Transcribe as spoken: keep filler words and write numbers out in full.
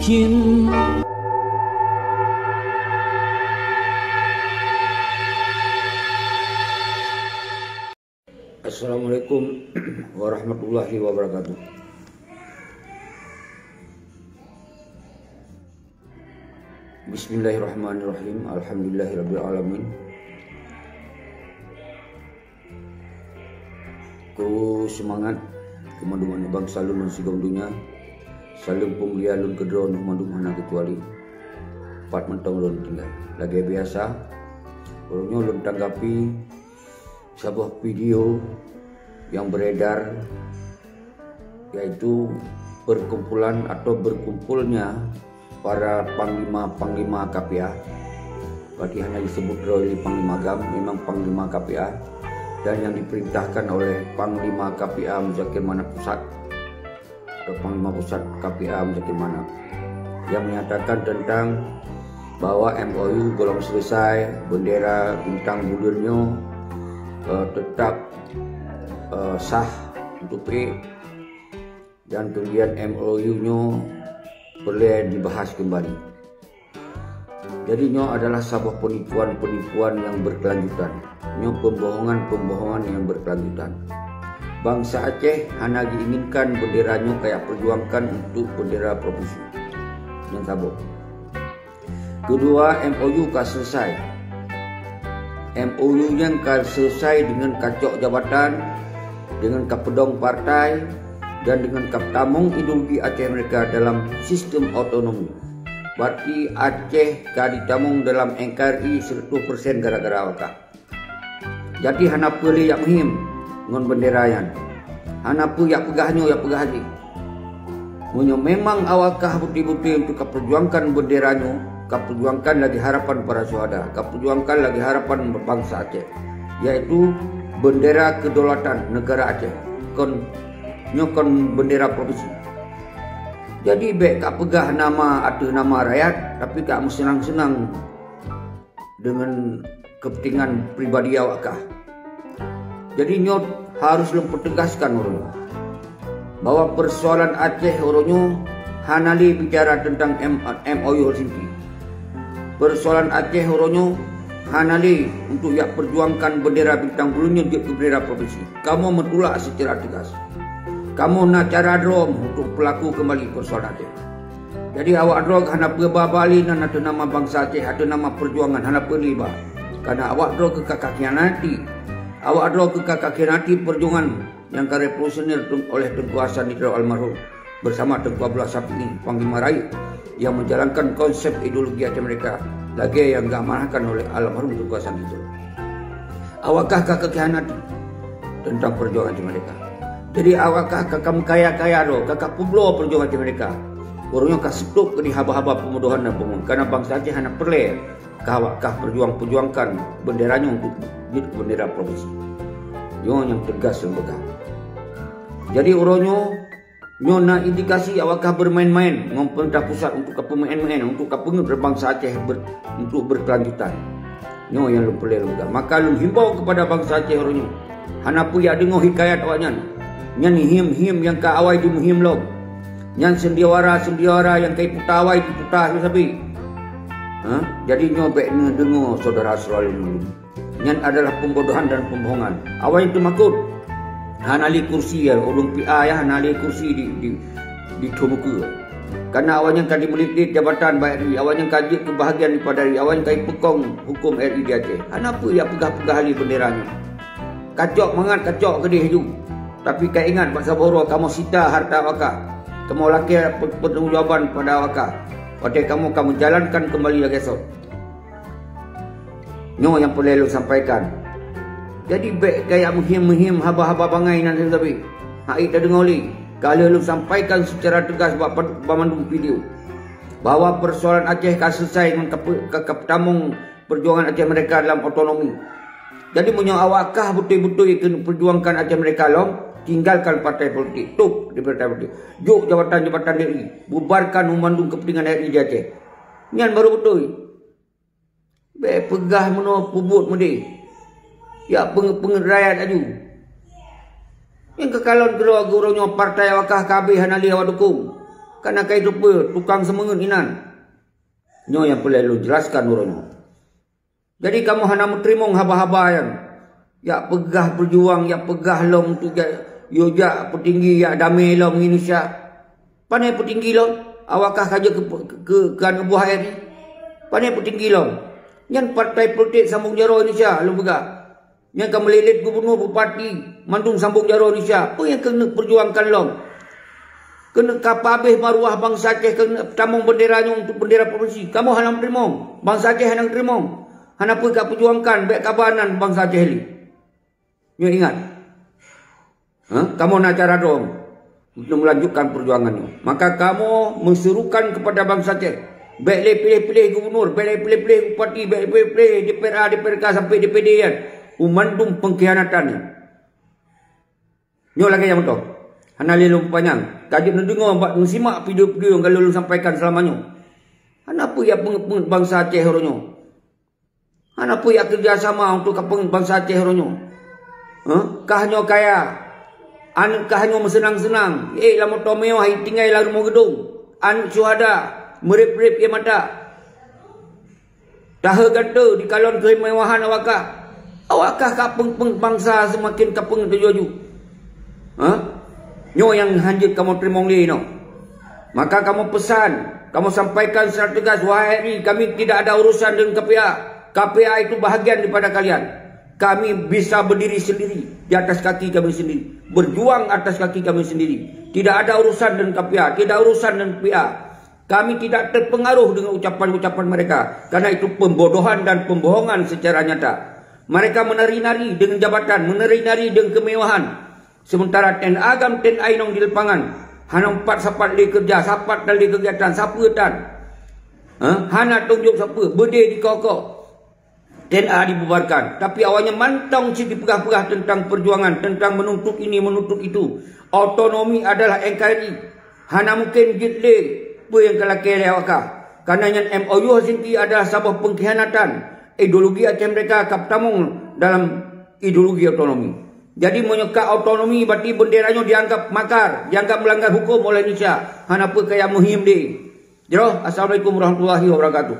Jin. Assalamualaikum warahmatullahi wabarakatuh. Bismillahirrahmanirrahim. Alhamdulillahirabbil alamin. Kru seumangat keu mandum aneuk bansa lôn lam sigom donya. Saleuem peumulia lôn keudroe mandum hana keucuali. Pat mantong lôn tinggai. Lagée biasa, uroe nyoe lôn tanggapi saboh video nyang beredar, yaitu perkumpulan atau berkumpulnya para panglima-panglima K P A. Berarti hana disebut droe lé Panglima GAM, memang panglima K P A, dan yang diperintahkan oleh Panglima K P A Muzakir Manaf Pusat atau Panglima Pusat K P A Muzakir Manaf, yang menyatakan tentang bahwa M O U golom selesai, bendera bintang buleuen nyoe, eh, tetap, eh, sah untuk pi, dan kemudian M O U nyoe peureulée dibahas kembali. Jadi nyoe adalah saboh penipuan-penipuan yang berkelanjutan. Nyoe pembohongan-pembohongan yang berkelanjutan. Bansa Aceh hana diinginkan bendera nyoe kayak perjuangkan untuk bendera provinsi. Nyang saboh. Kedua, M O U ka selesai. M O U nyan ka selesai dengan kacok jabatan, dengan kapeudong partai, dan dengan katamong ideologi Aceh Merdeka dalam sistem otonomi. Berarti Aceh ka ditamong dalam N K R I seratus persen gara-gara awak kah. Jadi hana peue lé jak meuhiem ngon bendera nyan. Hana peue jak peugah nyoe, jak peugah jih. Meunyoe memang awak kah beutôi-beutôi untuk kaperjuangkan bendera nyoe, kaperjuangkan lagée harapan para syuhada, kaperjuangkan lagée harapan bansa Aceh, yaitu bendera kedaulatan negara Aceh. Kon, nyoe kon bendera provinsi. Jadi bék kapeugah nama ateueh nama rakyat, tapi kameuseunang-seunang dengan kepentingan pribadi awak kah. Jadi nyoe harus lôn peutegaskan uroe nyoe bahwa persoalan Aceh uroe nyoe hana lé bicara tentang M-, M O U Helsinki. Persoalan Aceh uroe nyoe hana lé untuk jak perjuangkan bendera bintang buleuen nyoe jeuet keu bendera provinsi. Kamoe meutulak secara tegas. Kamoe na cara droe untuk peulaku kembali persoalan Aceh. Jadi awak droe hana peue ba-ba lé nan ateueh nama bansa Aceh, ateueh nama perjuangan, hana peue lé ba. Karena awak droe keu ka kakhianati. Awak droe keu ka kakhianati perjuangan nyang ka revolusioner tu-, oleh Teungku Hasan Idrus almarhum bersama Teungku Abdullah Syafi'i, Panglima Rayeuk, yang menjalankan konsep ideologi Aceh Merdeka lagée nyang geuamanahkan oleh almarhum Teungku Hasan Idrus. Awak kah ka kakhianati tentang perjuangan Aceh Merdeka. Jadi awak kah ka, ka meukaya-kaya droe, ka, ka peubloe perjuangan Aceh Merdeka. Uroe nyoe ka seutôt keudéh haba-haba peumudohan dan pembunuhan. Karena bansa Aceh hana peureulée ka awak kah perjuang-perjuangkan bendera nyoe untuk jeuet keu bendera provinsi. Nyoe nyang teugas lôn peugah. Jadi uroe nyoe, nyoe na indikasi awak kah bermain-main ngon peurintah pusat untuk ka peumain-main, untuk ka peungeut bansa Aceh ber-, untuk berkelanjutan. Nyoe nyang lôn peureulée lôn peugah. Maka lôn himbau kepada bansa Aceh uroe nyoe, hana peue jak deungoe hikayat awak nyan. Nyan hiem-hiem nyang ka awai jimeuhiem lom. Nyan seundiawara-seundiawara nyang ka iputa awai jiputa sabe-sabe. Ha? Jadi nyoe bék neudeungoe syedara-syedara lôn. Nyan adalah pembodohan dan pembohongan. Awai teumakot. Hana lé kursi ya, ureuëng P A ya, hana lé kursi di, di, di Thon Ukeue. Karena awak nyan ka dimeuliet jabatan bak R I, awak nyan ka jeuet keubahagian daripada R I, awak nyan ka ipeukong huköm R I di Aceh. Hana peue jak peugah-peugah lé bendera nyoe. Kacok mangat, kacok keudéh ju. Tapi ka ingat bak saboh droe kamoe sita hareuta awak kah. Kamoe lakée pe-, pertanggungjawaban pada awak kah. Watée kamoe ka meujalankan keumbali lagée sot. Nyoe nyang peureulée lôn sampaikan. Jadi bék kajak meuhiem-meuhiem haba-haba bangai nan sabe-sabe. Hana tadeungoe lé. Ka lheueh lôn sampaikan seucara teugas bak pad-, banmandum video bahwa persoalan Aceh ka selesai ngon kape-, ka, kapeutamong perjuangan Aceh Merdeka dalam otonomi. Jadi meunyoe awak kah beutôi-beutôi keuneuk perjuangkan Aceh Merdeka lom, tinggalkan partai politik, top di partai politik. Jok jabatan-jabatan R I, bubarkan banmandum kepentingan R I di Aceh. Nyan baru beutôi. Bék peugah meunoe peubuet meudeh. Jak peungeut-peungeut rakyat laju. Nyang ka kalon keudroe gurée nyoe partai awak kah ka habéh hana lé awak dukong. Kana kai teupeu tukang seumeungeut inan. Nyoe nyang peureulée lôn jelaskan uroe nyoe. Jadi kamoe hana meuteurimong haba-haba nyan. Jak peugah peujuang, jak peugah lom tu jak, yue jak peutinggi, jak damé lom Indonesia. Pane peutinggi lom? Awakah ka jeuet keu, keu, keu aneuk buah H R I? Pane peutinggi lom? Nyan partai politik sambong jaroe Indonesia lôn peugah. Nyang ka meulilit gubunur, bupati, mandum sambong jaroe Indonesia. Peue nyang keuneuk peujuangkan lom? Keuneuk ka pabeh maruah bansa Aceh, keuneuk tamong bendera nyoe untuk bendera provinsi. Kamoe hana meuteurimong. Bansa Aceh hana meuteurimong. Hana peue ka peujuangkan, bék kaba nan bansa Aceh lé. Nyoe ingat. Ha? Kamoe na cara droe untuk melanjutkan perjuangan nyoe. Maka kamoe menserukan kepada bansa Aceh, bék lé piléh-piléh gubunur, bék lé piléh-piléh bupati, bék lé piléh-piléh D P R A, D P R K sampai D P D nyan. Mandum pengkhianatan nyan. Nyoe lagée nyang meutoh. Hana lé lôn peupanyang. Ka jeuet neudeungoe bak neusimak video-video nyang ka lôn sampaikan seulama nyoe. Hana peue jak peungeut-peungeut bansa Aceh uroe nyoe. Hana peue jak keureuja sama untuk ka peungeut bansa Aceh uroe nyoe. Hah? Kah nyoe kaya. Aneuk kah nyoe meuseunang-seunang. Eh, lam moto mewah, tinggai lam rumoh geudong. Aneuk syuhada, meureb-reb ié mata. Tahe gante dikalon keumewahan awakah. Awakah ka peungeut-peungeut bansa seumaken ka peungeut laju-laju. Ha? Nyoe nyang hanjeuet kamoe teurimong lé nyoe. Maka kamoe peusan, kamoe sampaikan secara tegas, wahai R I, kami tidak ada urusan dengan K P A. K P A itu bahagian daripada kalian. Kami bisa berdiri sendiri di atas kaki kami sendiri, berjuang atas kaki kami sendiri. Tidak ada urusan dengan K P A, tidak urusan dengan P A. Kami tidak terpengaruh dengan ucapan-ucapan mereka, karena itu pembodohan dan pembohongan secara nyata. Mereka menari-nari dengan jabatan, menari-nari dengan kemewahan. Sementara T N A agam T N A inong di lapangan, hana umpat sapat lé keureuja, sapat tan lé keugiatan, sapeue tan. Ha? Hana tong jaweueb sapeue, beudé dikokok. T N A dibubarkan, tapi awaknyan mantong cit jipeugah-peugah teuntang perjuangan, teuntang menuntut ini, menuntut itu. Otonomi adalah N K R I. Hana mungken jeuet lé peue nyang ka lakée lé awakah. Karena nyan M O U Helsinki adalah saboh pengkhianatan. Ideologi Aceh Merdeka ka peutamong dalam ideologi otonomi. Jadi, meunyoe ka otonomi, berarti bendera nyoe dianggap makar, dianggap melanggar hukum oleh Indonesia. Hana peue kaya muhim deh. Jroh, Assalamualaikum warahmatullahi wabarakatuh.